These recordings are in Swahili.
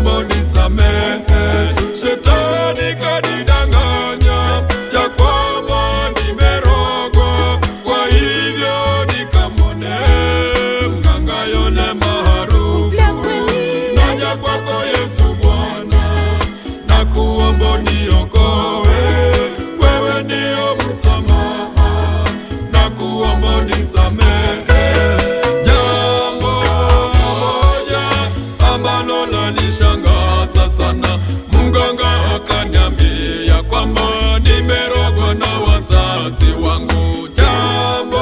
kuomba unisamehe. Shetani kanidanganya ya kwamba nimerogwa, kwa hivyo nikamwone mganga yule maarufu. Naja kwako Yesu Bwana, na kuomba uniokoe, wewe ndio msamaha, na kuomba unisamehe. Jambo moja ambalo lanishangaza sana, mganga akaniambia kwamba nimerogwa na wazazi wangu. Jambo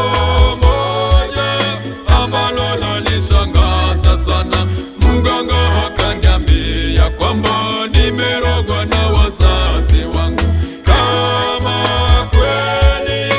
moja ambalo lanishangaza sana, mganga akaniambia kwamba nimerogwa na wazazi wangu. Kama kweli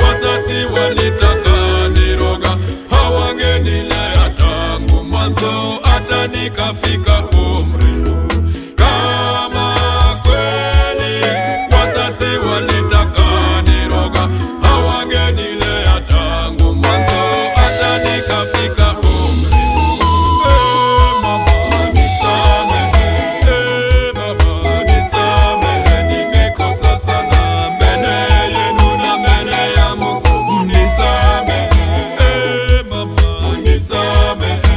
wazazi walitaka niroga, hawangenilea tangu mwanzo hata nikafika umri huu. Kama kweli wazazi walitaka niroga, hawangenilea tangu mwanzo hata nikafika umri huu. Mama nisamehe, baba nisamehe, nimekosa sana mbele yenu na mbele ya Mungu, munisamehe. Mama nisamehe,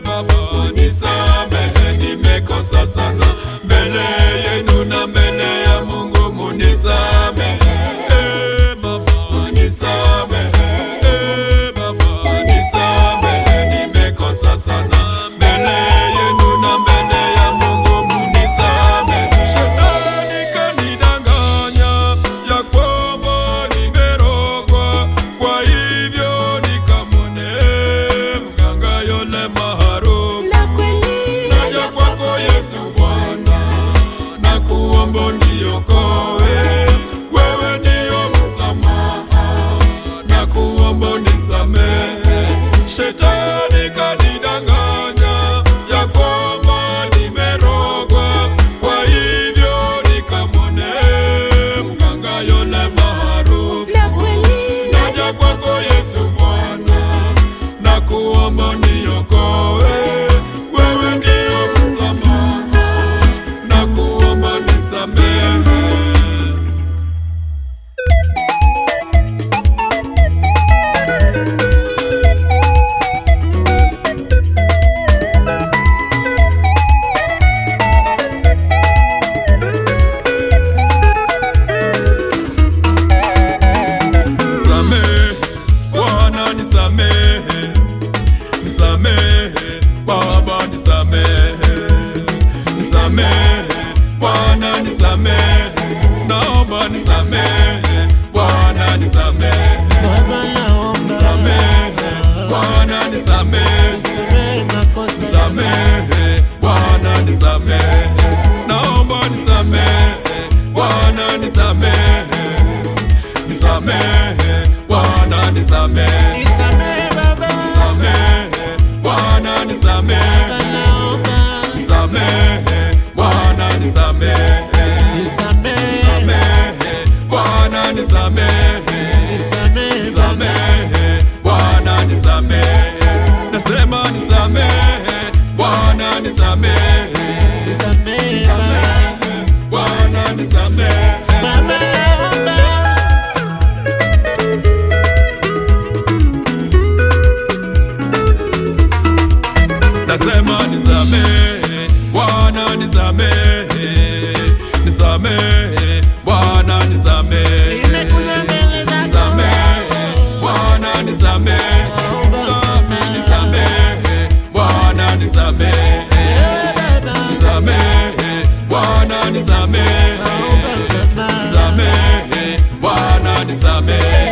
baba nisamehe, nimekosa sana mbele yenu na mbele ya Mungu, munisamehe. Mama nisamehe, baba nisamehe, nimekosa sana mbele yenu na mbele ya Mungu, munisamehe. Shetani kanidanganya ya kwamba nimerogwa, kwa hivyo nikamwone mganga yule maarufu. Naja kwako Yesu Bwana, na kuomba uniokoe, wewe ndio msamaha, na kuomba unisamehe. Shetani kanidanganya ya kwamba nimerogwa, kwa hivyo nikamwone mganga yule maarufu. Naja kwako Yesu Bwana, na kuomba uniokoe, wewe ndio msamaha, na kuomba unisamehe. Nisamehe Bwana, nisamehe, nisamehe Baba, nisamehe, nisamehe Bwana, nisamehe, naomba nisamehe Bwana, nisamehe, Baba naomba nisamehe Bwana, nisamehe, nisamehe makosa, nisamehe Bwana, nisamehe, naomba nisamehe Bwana, nisamehe, nisamehe Bwana, nisamehe, nisamehe Baba, nisamehe Bwana, nisamehe, Baba naomba nisamehe Bwana, nisamehe, nisamehe, nisamehe Bwana, nisamehe, nisamehe Baba, nisamehe Bwana, nisamehe, nasema nisamehe Bwana, nisamehe, nisamehe Baba, nisamehe Bwana, nisamehe. Baba naomba. Nasema nisamehe Bwana, nisamehe, nisamehe Bwana, nisamehe, Nimekuja mbele zako. nisamehe Bwana, nisamehe, Naomba msamaha. nisamehe Bwana, nisamehe, Ewe Baba, nisamehe Bwana, nisamehe, naomba msamaha. nisamehe Bwana, nisamehe.